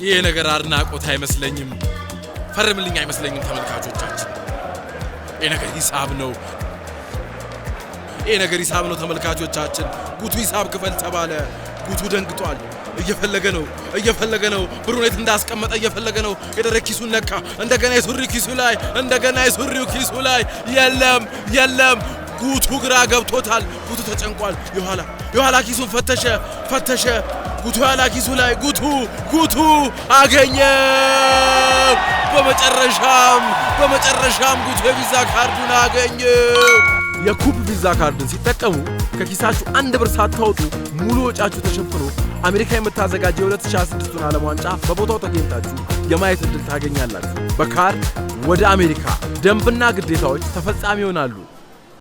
ይሄ ነገር አድናቆት አይመስለኝም፣ ፈርምልኝ አይመስለኝም። ተመልካቾቻችን፣ ይሄ ነገር ሂሳብ ነው። ይሄ ነገር ሂሳብ ነው። ተመልካቾቻችን፣ ጉቱ ሂሳብ ክፈል ተባለ። ጉቱ ደንግጧል። እየፈለገ ነው፣ እየፈለገ ነው። ብሩን የት እንዳስቀመጠ እየፈለገ ነው። የደረት ኪሱን ነካ። እንደገና የሱሪ ኪሱ ላይ፣ እንደገና የሱሪው ኪሱ ላይ የለም፣ የለም። ጉቱ ግራ ገብቶታል። ጉቱ ተጨንቋል። የኋላ የኋላ ኪሱን ፈተሸ፣ ፈተሸ። ጉቱ የኋላ ኪሱ ላይ ጉቱ ጉቱ አገኘው። በመጨረሻም ጉቱ የቪዛ ካርዱን አገኘው። የኩፕ ቪዛ ካርድን ሲጠቀሙ ከኪሳችሁ 1 ብር ሳታወጡ ሙሉ ወጫችሁ ተሸፍኖ አሜሪካ የምታዘጋጀው የ2026ቱን ዓለም ዋንጫ በቦታው ተገኝታችሁ የማየት ዕድል ታገኛላችሁ። በካርድ ወደ አሜሪካ። ደንብና ግዴታዎች ተፈጻሚ ይሆናሉ።